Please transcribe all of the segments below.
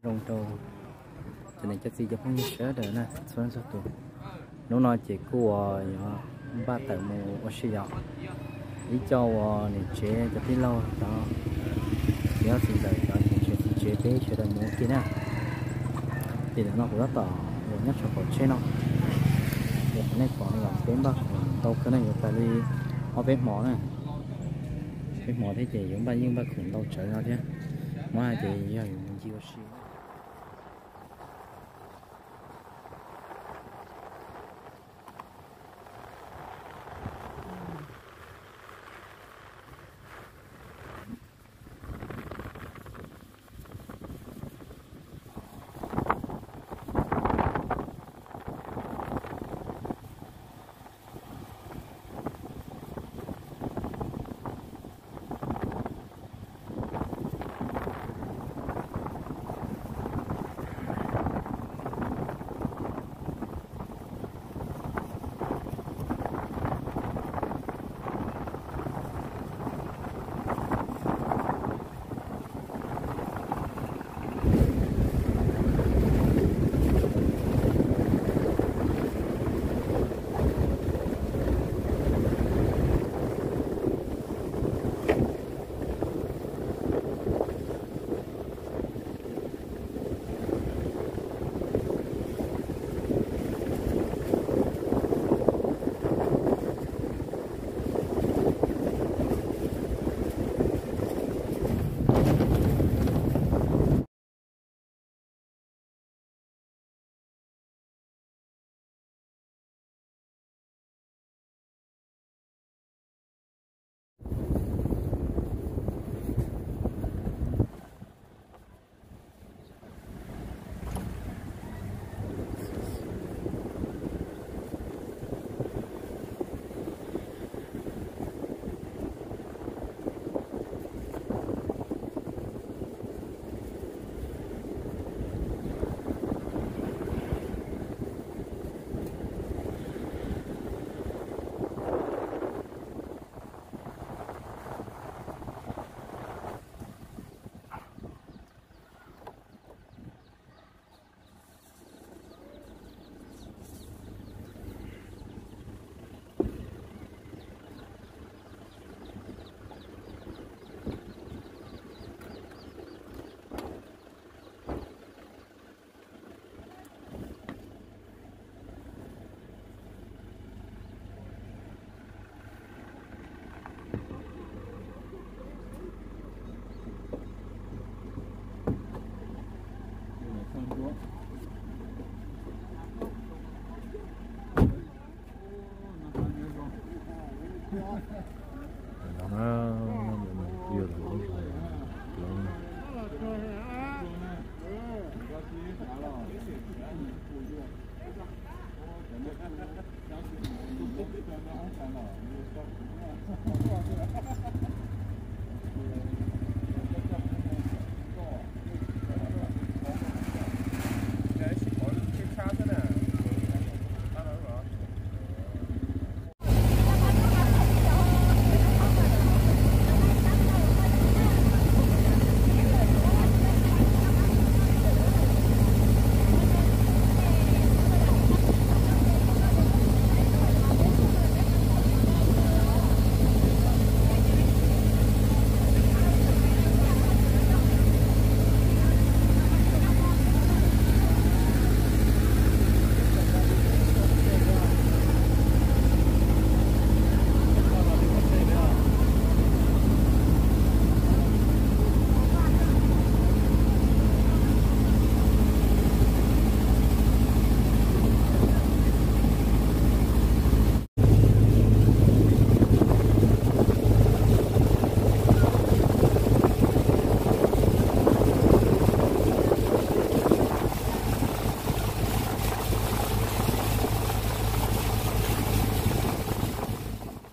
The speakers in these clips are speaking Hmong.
Zoo rau cov niam cov txiv cov phooj ywg sawv daws na txhua leej txhua tus. Hnub no ces kuj uas yuav npaj tawm mus ua si yom. Ib co uas niam tsev cov tij laug cov txiv hlob txiv ntxawm cov niam tsev txiv tsev peb sawv daws mus ua ke na. Ces ntawm no kuv tab tom uas nyob saum qaum tsheb no, ces qhov nej pom no los peb npaj khoom ntau kawg na, yuav tag li ob peb hmo na. Peb hmo thiab ces yuav npaj yeej npaj khoom ntau tsawv no thiab. Muab hais tias yog yuav mus ncig ua si.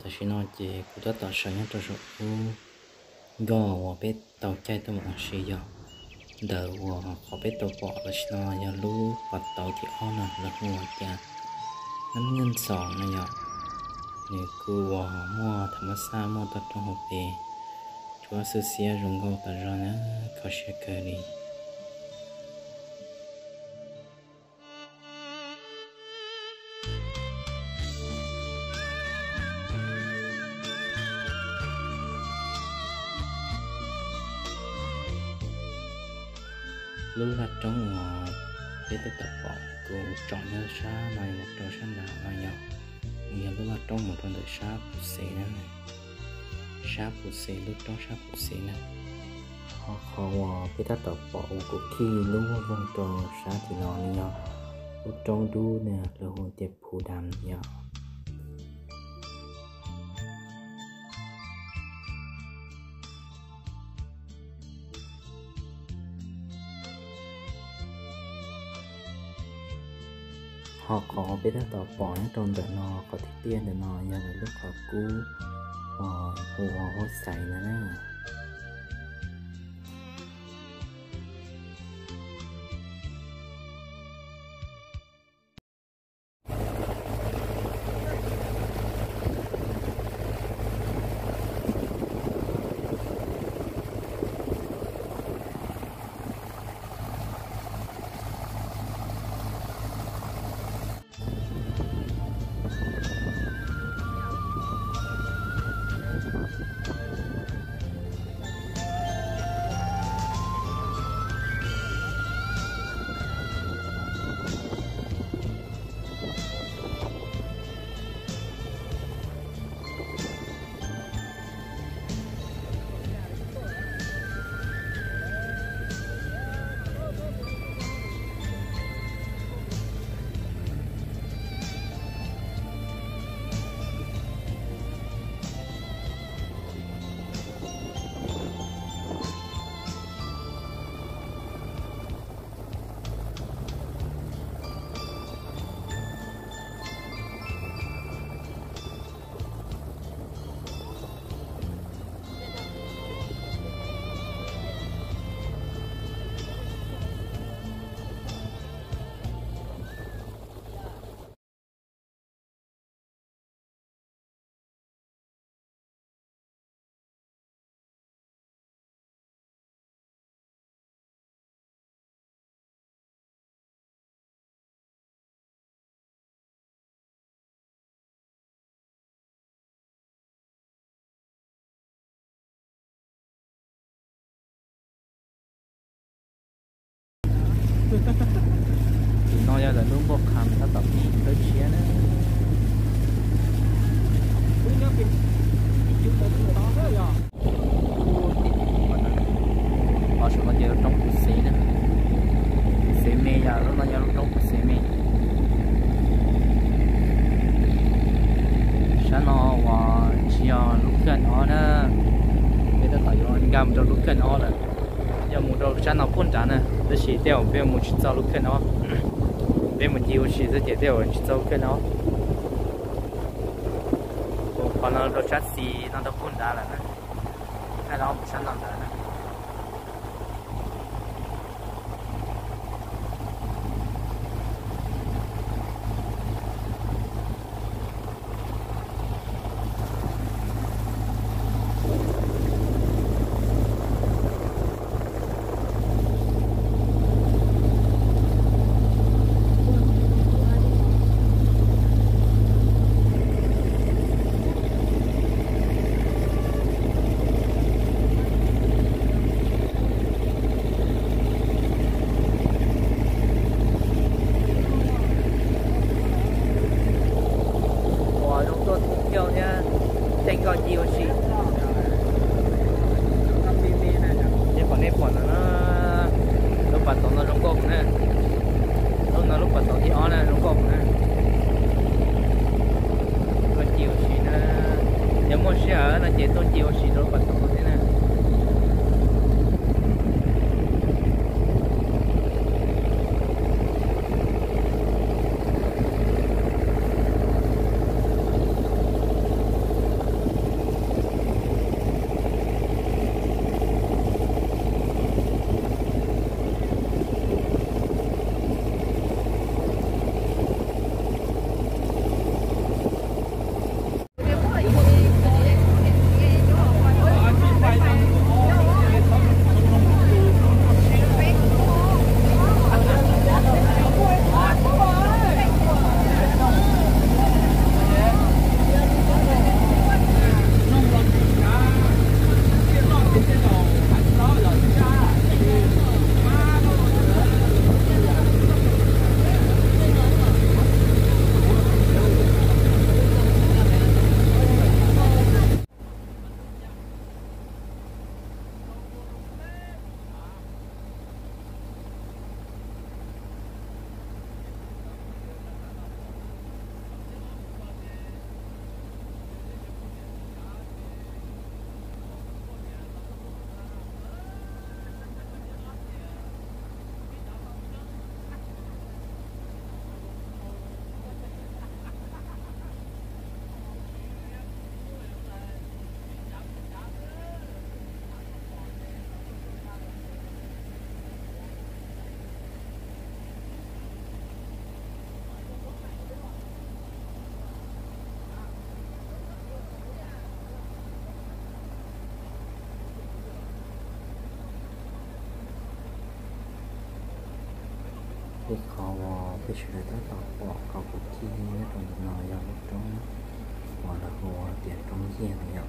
Tam sim no ces kuv tab tom sawv nyob rau saum lub nkoj uas peb tau caij tuaj mus ua si yog ntawm uas qhov peb tau pom tam sim no yog lub pas tauv thib ob no lawv hu ua cas Nab Nyaj Ntxoos no yom. Nws kuj uas muaj tham mas xaj muaj toj roob hauv pes, tsuab xwb xiab zoo nkauj tas zog na, kho siab kawg li. Lub vaj roob uas peb tab tom pom kuv tsom nyob sab no mus rau sab nram no yog, yog lub vaj roob mus rau ntawm sab Phuv Xev na, sab Phuv Xev, lub roob sab Phuv Xev na. Ho qhov uas peb tab tom pom uas kuv khij lub voog rau sab tim no nws yog lub roob dub na, lawv hu tias Phu Dam yog. Ho qhov peb tab tom pom nyob rau ntawm no, qhov tiaj tiaj ntawm no yog lawv lub qhov kub uas hu ua Huab Xais ntawd na. Tim no yog lawv lub npauj qha tab tom pib tawb tshiab na. Ho saum no ces lub roob Phuv Xev na, Phuv Xev me yom, lub no yog lub roob Phuv Xev me. Sab no uas tsis yog lub khaj ob na, peb tab tom yuav nkag mus rau lub khaj ob lawm. Yog mus rau sab no puag nrad na, tab sis tej zaum peb mus tsis txog lub khaj ob. Peb mus ncig ua si xwb ces tej zaum tsis txog lub khaj ob. Qhov no rau sab xis no rau puag nrad lawm na, khaj ob mus sab no ntawd na. Ua zoo tuaj thoob plaws thiab, ceeb koj ncig ua si. Pom nej pom no na, lub pas tauv no zoo nkauj na. Lub no lub pas tauv thib ob na, zoo nkauj na. Tuaj ncig ua si na, yog muaj sij hawm no ces tuaj ncig ua si rau lub pas tauv no thiab na. Li qhov uas peb sawv daws tab tom pom qhov kuv cig nyob rau ntawm no yog lub roob uas lawv hu tias roob Yiag no yom.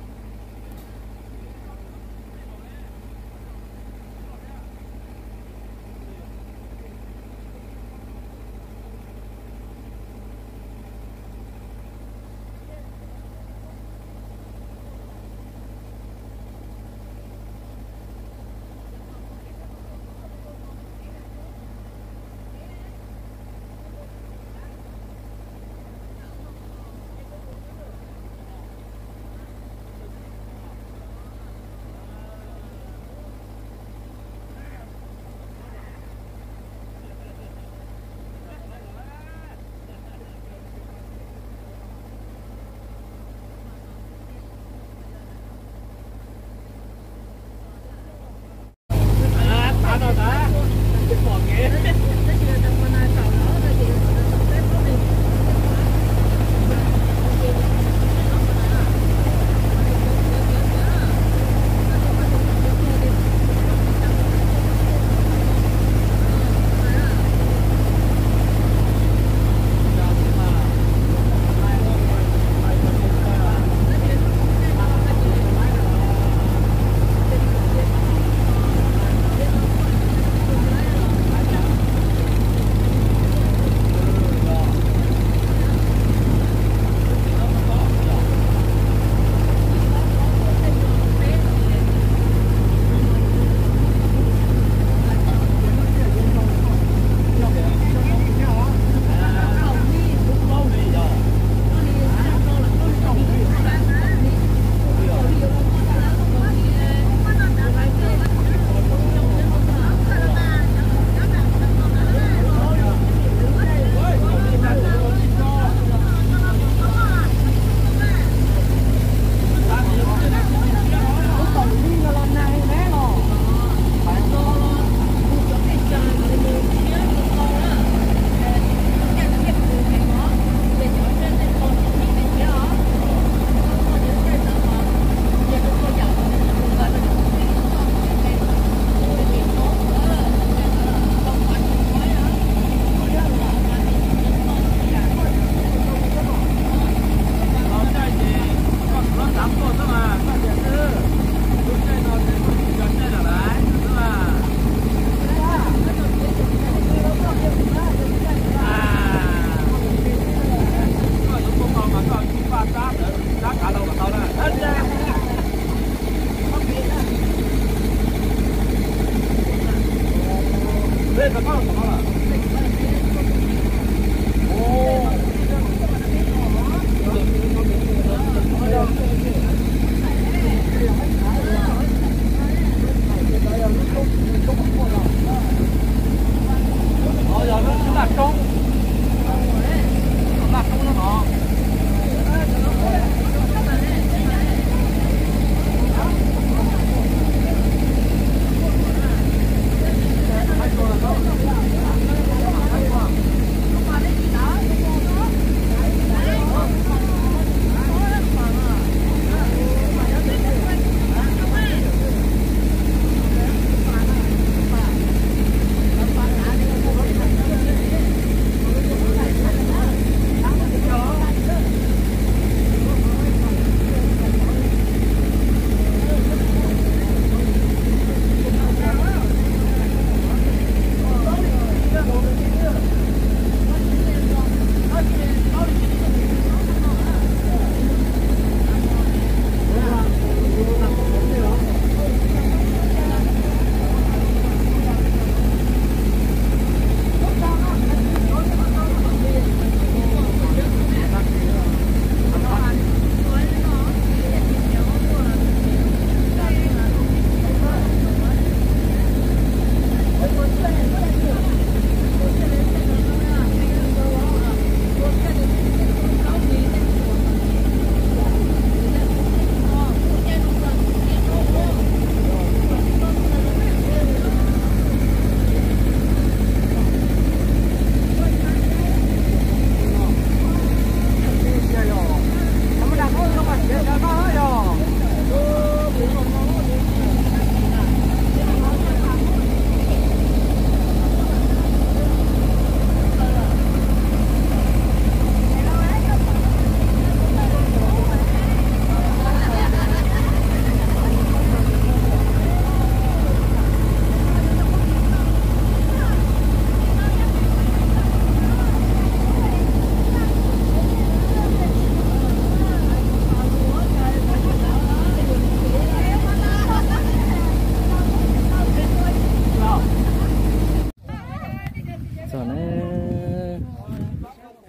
Txog na,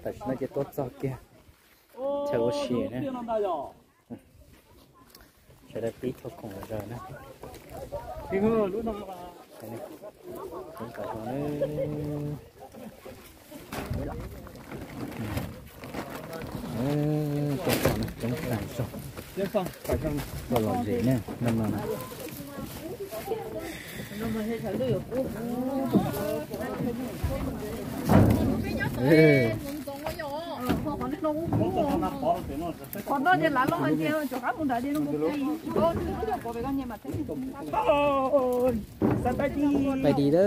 tam sim no ces tuaj txog kiag chaw ua si na. Sawv daws pib thauj khoom los zaws na. Coob tom no na. Coob tom no, coob tag zog. Tuaj lom zem na, no no na. Pais dim lawm.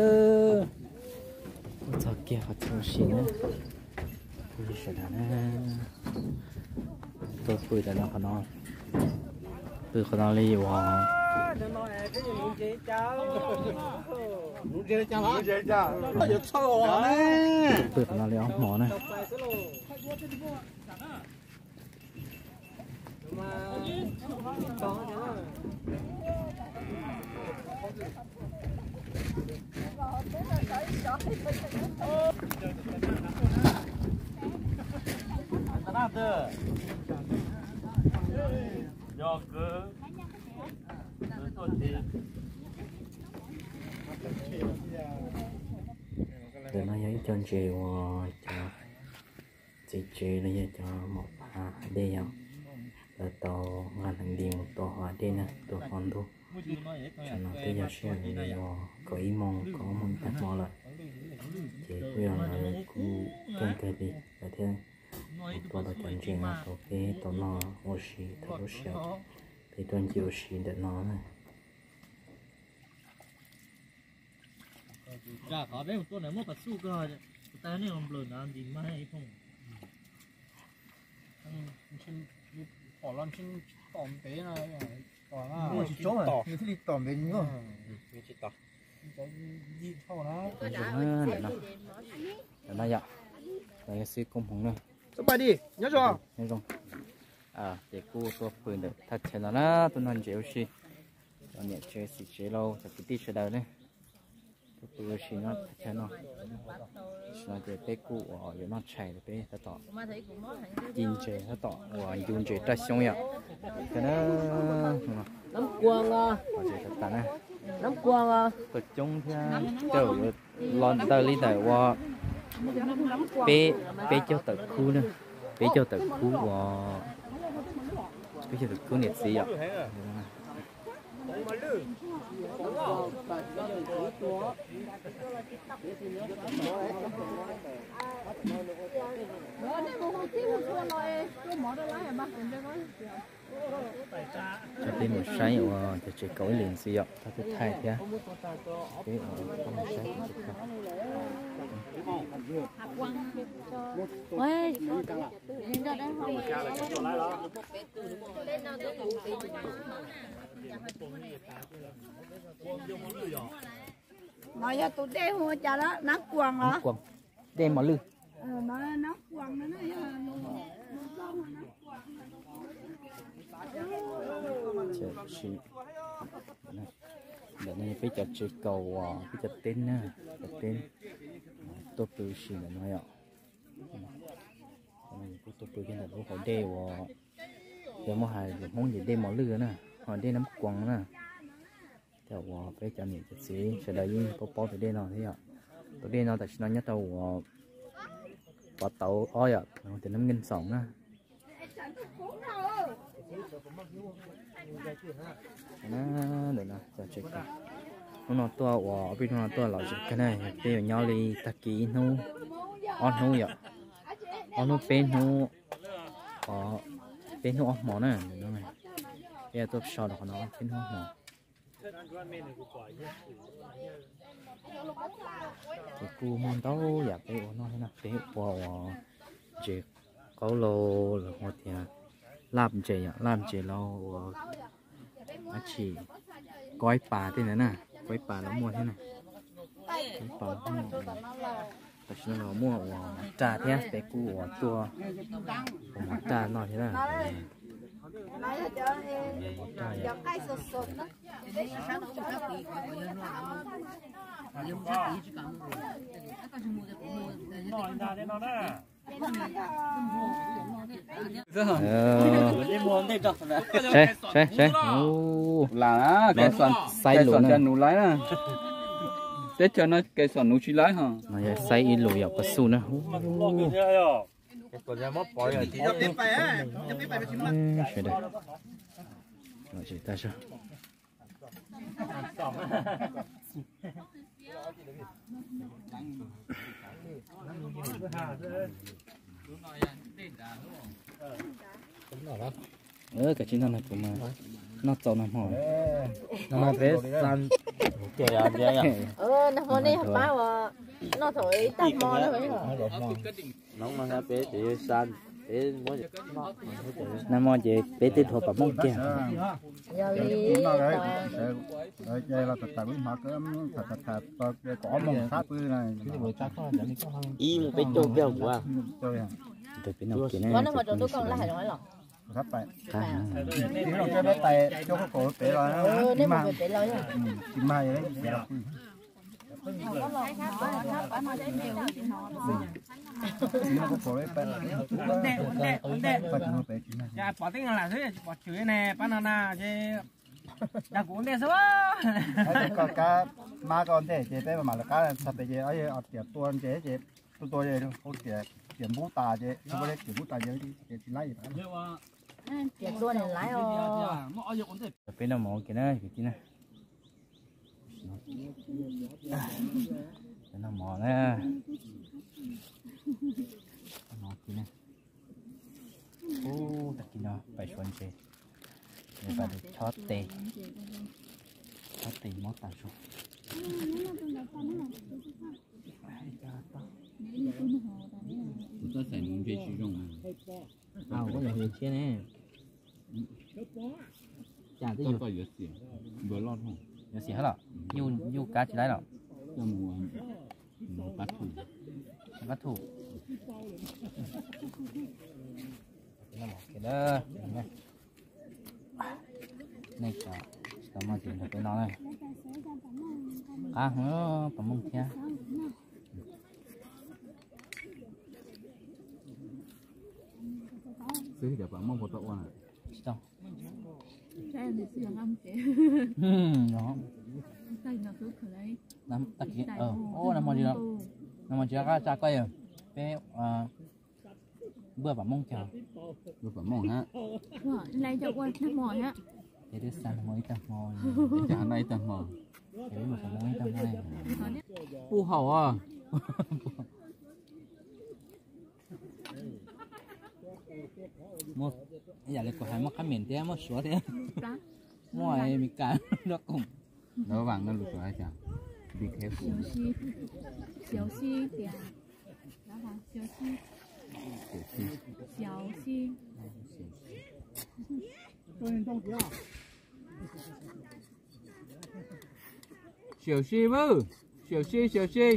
Txog kiag qhov chaw ua si na. Kuv yog sawv daws na, tuaj pw ntawm no qhov no, pw qhov no li uas pw qhov no li ob hmo na. Ntawm no yog ib co ntses uas cov txiv tsev los yog cov mom phav dej yom, lawv tau nqa hneev di mus tua hav dej na, tua hmo ntuj. Tam no twb yog sij hawm li uas kaum ib moos, kaum ob moos tag hmo lawm, ces kuj yog lawv kuj keej kawg li lawv thiaj mus tua tau cov ntses no rau peb tau noj ua si thaum lub sij hawm peb tuaj ncig ua si ntawm no na. Tsam qhov peb mus tua ntawd muab pas xuj koj, kuv tas nej los nplawm na nti mas ib thooj. Pom los tsis tom ntev no, tom na, tsis tsob nws thiaj li tom ntev li. Tsis tom. Ntawm no yom, no yog xib koob hmoov na. Nyob zoo. Ces kuj tuaj pw ntawm thaj chaw no na, tuaj noj ntses ua si, cov niam tsev txiv tsev lauj cov kwv tij sawv daws ne, tuaj pw ua si nyob thaj chaw no. Tam sim no ces peb kuj uas yuav noj tshais, peb tab tom ci ntses, tab tom uas ncu ntses raj xyoob yom. Ces na, tsev tas tas na, tuaj coob thiab, coj yuav los ntawm li ntawm uas peb, peb caug tawm khub na, peb caug tawm khub uas, peb caug tawm khub niam txiv yom. Coj peb mus saib uas cov tsev kaus ib lwm ntxiv yom, tau twb thaij thiab. Peb mus saib cov tsev kaus. No yog tus dej hu ua cas na, nab kuas los? Dej mos lwj. Ntawm no yog peb cov tsev kaus uas peb cov teb na, cov teb tuaj pw si ntawm no yom. Kuj tuaj pw kiag ntawm lub hauv dej uas yog muaj hais lus Hmoob ces dej mos lwj na, ho dej nab kuas na. Thiab uas peb cov niam cov txiv sawv daws yeej paub paub tus dej no thiab yom. Tus dej no tam sim no nyob rau uas Pov Tauv ob yom, tias Nab Nkeej Xoom na. Hnub no tuaj uas ob peb hnub no tuaj lom zem kawg na, peb yuav nyob li tag kis ib hnub, ob hnub yom, ob hnub peb hnub, peb hnub ob hmo na. Peb tuaj so rau qhov no peb hnub ob hmo. Ces kuj muaj ntau yam peb ua noj thiab na, peb ua uas ntses qaub lauj, lawv hu tias laj ntses yom, laj ntses lauj, ua dab tsi, kaub ib pas tej ntawd na, kaub ib pas los muaj thiab na. Kaub ib pas los muaj, tam sim no los muaj uas mov raj thiab, peb kuj uas tuaj ua mov raj noj thiab na. Mov raj yom. Saib, saib, saib. Lam, kev xom nuv laib na. Teb chaws no kev xom nuv tsis laib ho. No yog saib ib lus yom, pas xu na. Sawv daws, tsis tag zog. Kav tsij noj no, kuv mas noj txaus nag hmo. Nag hmo peb xa, nag hmo nej pab ua noj thaum ib tag hmo. Nag hmo ces peb twb dhuav pam mooj kiag. Yog li, ib mus peb caug kiag kuv. Peb noj kiag na. Pom teb no lam xwb, tsis pom chwv ne, pab no na, dag kuv ua ntej xwb. Koj kab mab koj ua ntej ces peb mam lawv qab txog pem ces ob tiam tua ntses ces tua tua hauv tiam, tiam npub tas ces tua tiam npub tas ces tsis laib. Peb noj mov kiag na kwv tij na. Peb noj mov na. Noj kiag na. Ub, tag kis no pais suav ntses, pais chob tes, chob tes mob tas zog. Kuv txhob xaim mus ntse tsis zoo. Koj yuav hais tshiab ne. Cas twb yuav, yuav xiam hab los, yuj kab tsis laib los. Pab thu. Nej tsis tau noj ces nrog peb noj na. Qab heev, pam mooj thiab. Xwb cov pam mooj puas tau ua na? Tsis tau. Nag hmo tsis, nag hmo tsis qab tsa koj, peb npaj pam mooj cog. Npaj pam mooj na. Ces twb xa nag hmo ib tag hmo, noj ib tag hmo. Puj haum. Muaj yam li kuv hais, muaj qab mem thiab, muaj suav thiab, muaj Amelikas nrog koom. Lawv vam no lus kuv hais cas? Be careful. Xyov si tias, xyov si, xyov si. Xyov si, xyov si, xyov si.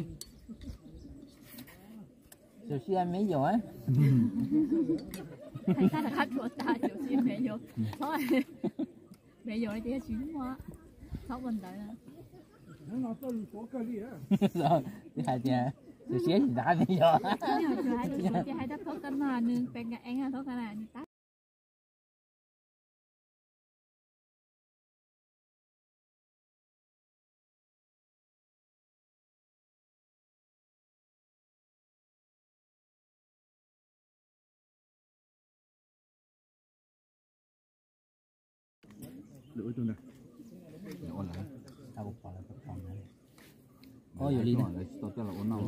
Xyov si me nyuam. Hais tag rov qab rua tag, xyov si me nyuam. Txhob, me nyuam ces yog tsis muaj, txhob ua ntawd na. Twb hais tias xyov si tsis tau me nyuam. Hais rau Thoob Kab no nws pes nkaus eev, Thoob Kab na nws tab. Ua yus li no.